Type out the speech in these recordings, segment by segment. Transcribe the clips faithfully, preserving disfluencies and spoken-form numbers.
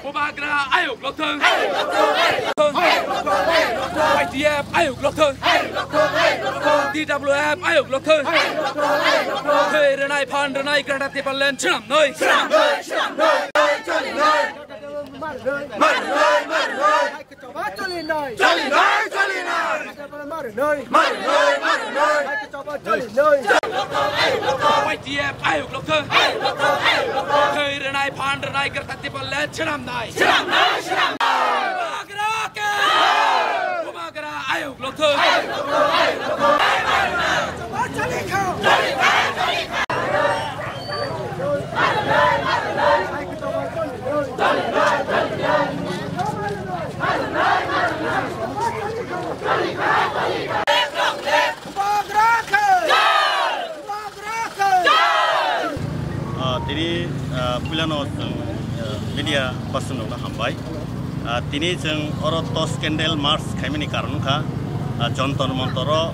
Bubagra ayuk lokthung. Y T F ayuk lokthung. D W F ayuk lokthung. Thwi rwnai, phan rwnai, Greater Tipraland swnamnai. Swnamnai, swnamnai, cholinai. Cholinai, cholinai. Cholinai, cholinai. Marinai. Marinai, marinai. Cholinai. Y T F ayuk lokthung. Thwi rwnai, phan rwnai, Greater Tipraland swnamnai. Swnamnai, swnamnai. Bubagra ke. Bubagra ayuk lokthung. Ah, tini, ah, puilano chwng, ah, media person rokno hambai. Ah, tini chwng oro Torch Candle March khaimani karon wngkha, ah, Jantar Mantaro,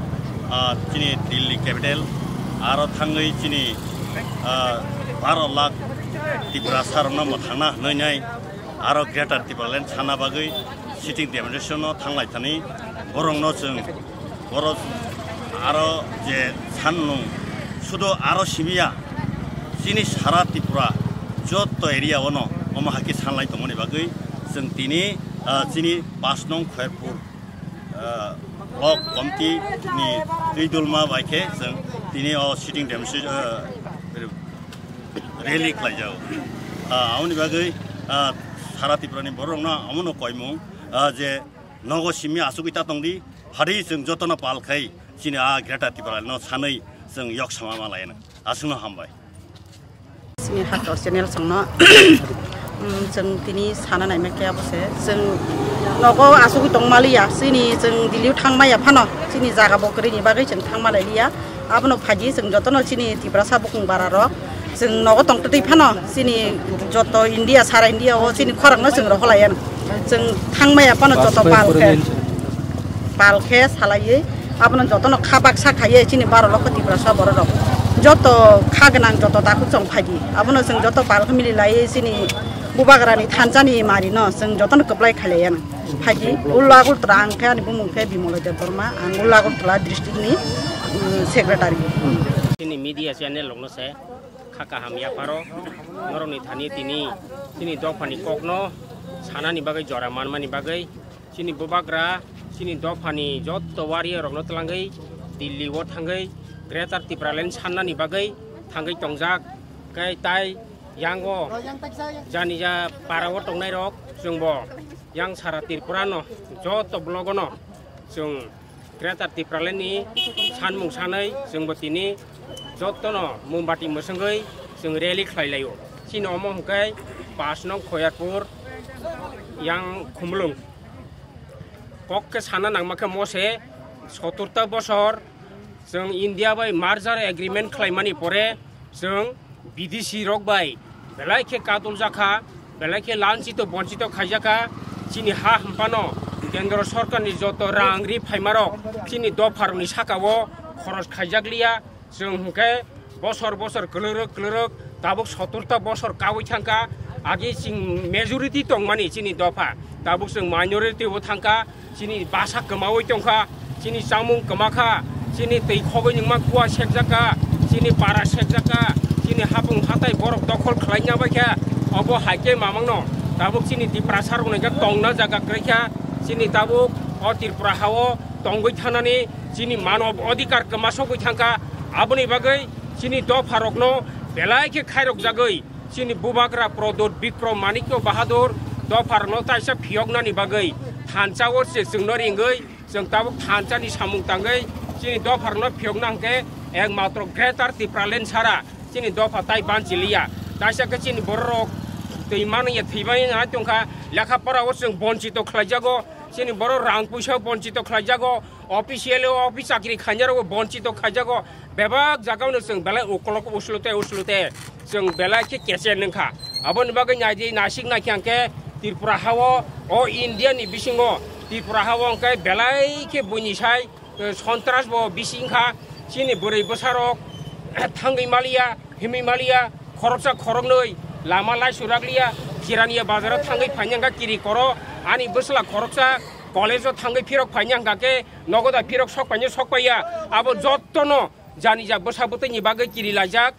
ah, chini Delhi capital, aro thangwi chini, ah, baro lakh Tiprasa rokno mwthangna hwnwi nai, aro Greater Tipraland sana bagwi sitting demonstration no thanglai thani borokno chwng Borok aro je sanmung sudo aro simiya, chini sara Tripura joto area ono omo hai khe sanlai tongmani bagwi chwng tini, ah, chini pash nong Khairpur, ah, block committee ni twi dulma bai khe chwng tini o sitting demonstration, ah, rally khlai jago. Ah, aboni bagwi, ah, sara Tripura ni borok no omono koimung, ah, je nogo simi asugwi ta tongdi, phadi chwng jotono pal khai chini a Greater Tipraland no sanwi chwng yok sama ma laina. Aswkno hambai. Chini Haktor channel songno, mm, chwng tini sana naima khe abo se. Chwng nogo asugwi tongma liya, chini chwng Delhi o thangma ya phano, chini jaga bo kwrwini bagwi chwng thangma lai liya. Abono phaidi chwng jotono chini Tiprasa bukung bara rok, chwng nogo tongtwtwi phano chini joto India, sara India o chini khorang no chwng rohorlai ya. Chwng thangmaya phano joto pal khe, pal khe salaiwi abono jotono kha baksa khaiwi chini baro lokho Tiprasa borok rok joto kha gwnang joto takhuk chwng phaidi. Abono chwng joto pal khe mili laiwi chini bubagrani thansa ni mari no chwng jotono kwplai khailai ya. Phaidi Ulagultra, ang khe ani bumung khe Bimolai Debbarma, ang Ulagultra district ni, mm, secretary. Chini media channel rok no se kha kaham yapharo norokni thani tini chini dophani kokno sanani bagwi jora manmani bagwi chini bubagra chini dophani jotto warrior rokno twlangwi Delhi o thangwi Greater Tipraland sannani bagwi thangwi tongjak. Khe tai yango janija para o tongnai rok chwngbo yang sara Tripura no joto block o no chwng Greater Tipraland ni sanmung sanwi chwngbo tini jotono mombati mwswngwi chwng rally khlai laio. Chini omo hwnkhe pash nong Khoyarpur yang Khumulwng. Kok khe sana nangma khe mose sotur ta bosor chwng India bai merger agreement khlaimani pore chwng bidesi rok bai belai khe kadul jakha, belai khe lanchito bonchito khaijakha. Chini ha hwnphano kendro sorkarni joto rang ri phaimarok chini dopharokni sakao khoros khaijak liya. Chwng hwnkhe bosor bosor kwlwrwk kwlwrwk tabuk sotur ta bosor kaui thangkha. Agi chwng majority tongmani chini dopha, tabuk chwng minority o thangkha. Chini basa kwmaui tongkha, chini chamung kwmakha, chini twi khogwi nungma kua sekjakha, chini para sekjakha, chini hapung hatai borok dokhol khlaina baikha. Obo hai khe mamangno tabuk chini Tiprasa rokno hwnkhe tongna jaga kwrwikha. Chini tabuk o Tripura hao tongwi thanani chini manob adhikar kwma sogwi thangkha. Aboni bagwi chini dopha rokno Belai khe khairokjagwi chini Bubagra Pradyot Bikram Manikya Bahadur dopharokno taisa phiyoknani bagwi thansa-o se chwngno ringwi chwng tabuk thansani samung tangwi chini dopharokno phiyokna hwnkhe ekmatro Greater Tipraland sara chini dopha tai banchiliya. Taisa khe chini bororok twi manwi ya thwimani nai tongkha, lekha pora-o chwng bonchito khlaijago, chini borok rang puisa bonchito khlaijago, official office chakri khainjarogo bonchito khaijago, bebak jagao no chwng belai ukolok uslute uslute chwng belai khe kechen wngkha. Aboni bagwi naidi nasik naikha hwnkhe Tripura hao, o India ni bisingo Tripura hao hwnkhe belai khe buini sai, eh, sontras bo bisi wngkha. Chini bwrwi bwsarok thangwi maliya, himwi maliya, khoroksa khoroknwi lama lai surakliya, Jirania bazaro thangwi phaina hwnkha kiri koro, ani bwsla khoroksa college o thangwi phirok phaina hwnkha khe nogo da phirok sok paina sok paiya, abo jottono jani ja bwsa bwtwini bagwi kiri laijak.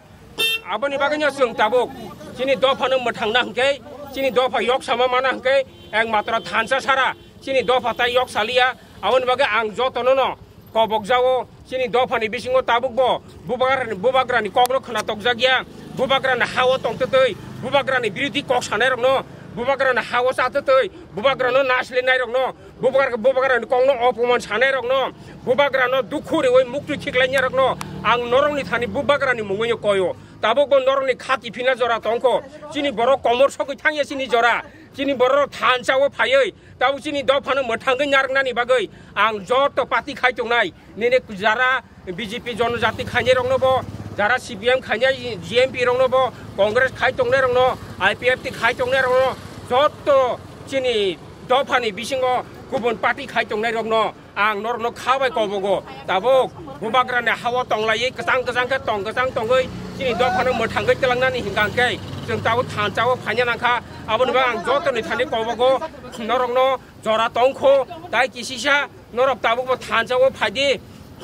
Aboni bagwino chwng tabuk chini dophano mwthangna hwnkhe, chini dopha yok sama mana hwnkhe, ekmatro thansa sara chini dopha tai yok saliya. Aboni bagwi ang jotono no kobok jao, chini dophani bisingo tabuk bo bubagrani, bubagrani kokno khna tokjak ya, bubagrani hao tongtwtwi, bubagrani birodhi kok sanai rokno, bubagrani hao chatwtwi, bubagrano naslenai rokno, bubagra, bubagrani kokno opoman sanai rokno, bubagrano dukhu riwi muktwi khiklainai rokno ang norokni thani bubagrani mungwi koyo. Tabuk bo norokni kha kiphilna jora tongkho. Chini borok komor sogwi thangya chini jora. Chini borok thansa-o phaiwi tabuk chini dophano mwthangwi narwknani bagwi ang joto party khai tongnai. Nini jara B J P jonojati khainai rokno bo, jara C P M khainai G M P rokno bo, Congress khai tongnai rokno, I P F T khai tongnai rokno, joto chini dophani bisingo kubun party khai tongnai rokno ang norokno kha bai kobogo. Tabuk bubagrani hao tonglaiwi kwchang kwchang khe tong kwchang tongwi chini dophano mwthangwi twlangnani hwnkha hwnkhe chwng tabuk thansa-o phaina nangkha. Aboni bagwi ang jotoni thani kobogo, norokno jora tongkho, tai kisisa norok tabukbo thansa-o phaidi.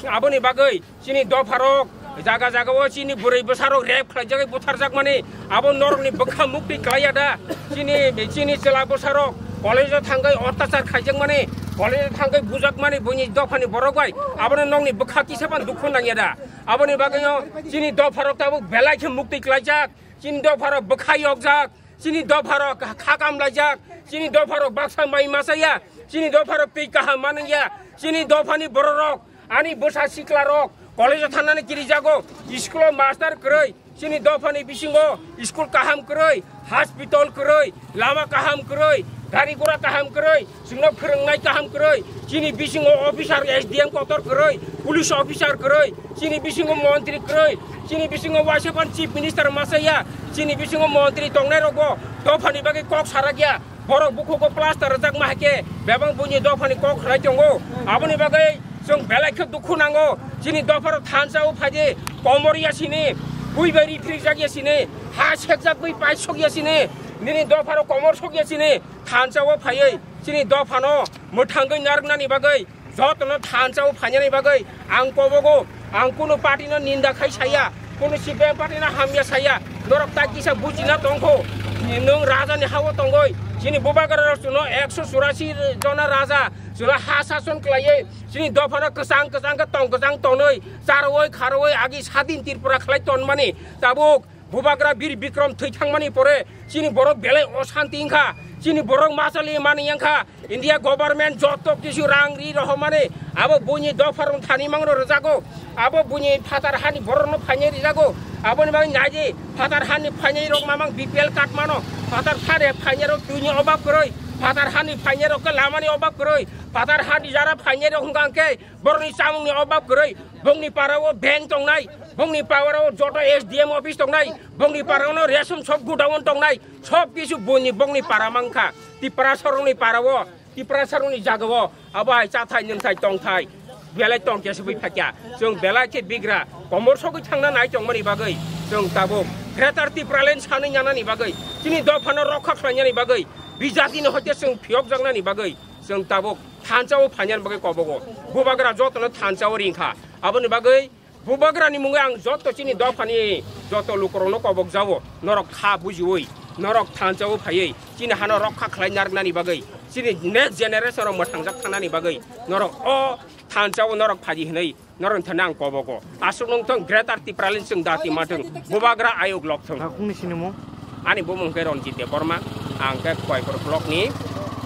Aboni bagwi chini dopharok jaga jagao chini bwrwi bwsarok rape khlaijagwi butharjakmani, abo norokni bwkha muktwi klaiya da? Chini, chini chwla bwsarok college-o thangwi ottachar khaijakmani, college-o thangwi bujakmani buini dophani borok bai, abono nokni bwkha kisa phano dukhu nangya da? Aboni bagwino chini dopharok tabuk belai khe muktwi klaijak, chini dopharok bwkha yokjak, chini dopharok kha kam laijak, chini dopharok baksa mai masa ya, chini dopharok twi kaham manwi ya, chini dophani bororok, ani bwsa siklarok college-o thangnani kirijago, school-o master kwrwi, chini dophani bisingo school kaham kwrwi, hospital kwrwi, lama kaham kwrwi, gari gura kaham kwrwi, chwngno phwrwngnai kaham kwrwi, chini bisingo officer S D M kotor kwrwi, police officer kwrwi, chini bisingo montri kwrwi, chini bisingo waisa phan chief minister masa ya, chini bisingo montri tongnai rokbo dophani bagwi kok sarak ya, borok bukhugo plaster rwjak ma hai khe bebak buini dophani kok khlai tongo. Aboni bagwi chwng belai khe dukhu nango, chini dopharo thansa-o phaidi, komor ya sini, bui bai ri phirjak ya sini, ha sekjak bui pai sok ya sini, nini dopharo komor sok ya sini, thansa-o phaiwi chini dophano mwthangwi narwknani bagwi, jotono thansa-o phainani bagwi ang kobogo. Ang kunu party-no ninda khai saya, kunu C P M party-no hamya saya. Norok tai kisa bujina tongkho, nwng rajani ha-o tongwi chini bubagra rok chwngno ekso churasi jona raja chwngno ha sason khlaiwi chini dophano kwchang kwchang khe tong kwchang tonwi charwi kharwi agi sadin Tripura khlai tonmani tabuk Bubagra Bir Bikram thwi thangmani pore chini borok belai osanti wngkha, chini borok machali mani wngkha. India government joto kisu rang ri rohormani abo buini dopharok thani mangno rwjago, abo buini phatar hani borokno phainai rijago. Aboni bagwi naidi, phatar hani phainai rok mamang B P L card mano, phatar thani phainai rok twini obab kwrwi, phatar hani phainai rok khe lamani obab kwrwi, phatar hani jara phainai rok hwnkha hwnkhe borokni chamungni obab kwrwi, bongni parao bank tongnai, bongni parao joto S D M office tongnai, bongni parao ration shop godown tongnai, sob kisu buini bongni para mankha, Tiprasarokni parao, Tiprasarokni jagao, abo hai chathai nwngthai tongthai belai tongkhe se bui phakya. Chwng belai khe bigra komor sogwi thangna nai tongmani bagwi chwng tabuk Greater Tipraland sanwi nyanani bagwi, chini dophano rokha khlainani bagwi, bijatini hoite chwng phiyokjaknani bagwi chwng tabuk thansa-o phainani bagwi kobogo. Bubagra jotono thansa-o ringkha. Aboni bagwi bubagrani mungwi ang joto chini dophani joto lukurokno kobok jao, norok kha bujiwi, norok thansa-o phaiwi chini hano rokha khlai narwknani bagwi, chini next generation rok mwthangjak thangnani bagwi norok o thansa-o norok phaidi hwnwi Norong thani ang kobogo. Aswk nung thung Greater Tipraland chwng dati ma thung. Bubagra ayuk lok thung. Hakungni sinimung? Ani bumung khe Ranjit Debbarma. Ang khe Koikur block ni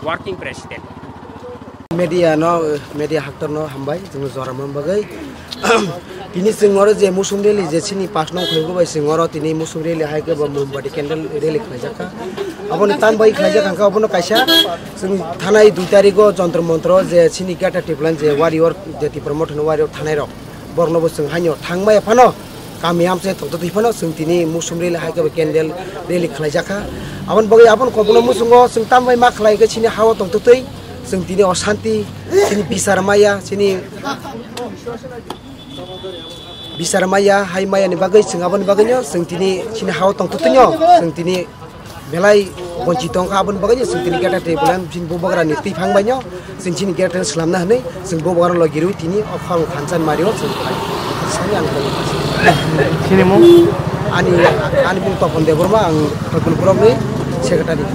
working president. Media no, media haktor no hambai, chwng jora man bagwi. Tini chwng oro je Musum rally je chini pas nong khwlaibo bai chwng oro tini Musum rally hai khe bo mombati candle rally khlaijak kha. Aboni tam bai khlaijak kha, abono kaisa chwng thanai dui tarikh o Jontro Montro je chini Greater Tipraland je warrior je Tipra Motha ni warrior thanai rok. Borokno bo chwng haino thangmaya phano, kami amchai tongtotwi phano chwng tini Musum rally hai khe bo candle rally khlaijak kha. Aboni bagwi aboni kokno muchungo chwng tambai ma khlai khe chini hao tongtotwi chwng tini oshanti, chini bisar maya, chini bisar maya, hai maya ni bagwi chwng aboni bagwino chwng tini chini hao tongtotwino chwng tini belai bonchi tongkha, aboni bagwi chwng tini Greater Tipraland chini bubagra ni twi phang baino chwng chini Greater slamna hwnwi chwng bubagra logi rwi tini o khorang thansa ni mario chwng sani ang tong. Sini mung? Ani, ani mung Topon Debbarma, ang Topon Borok ni secretary.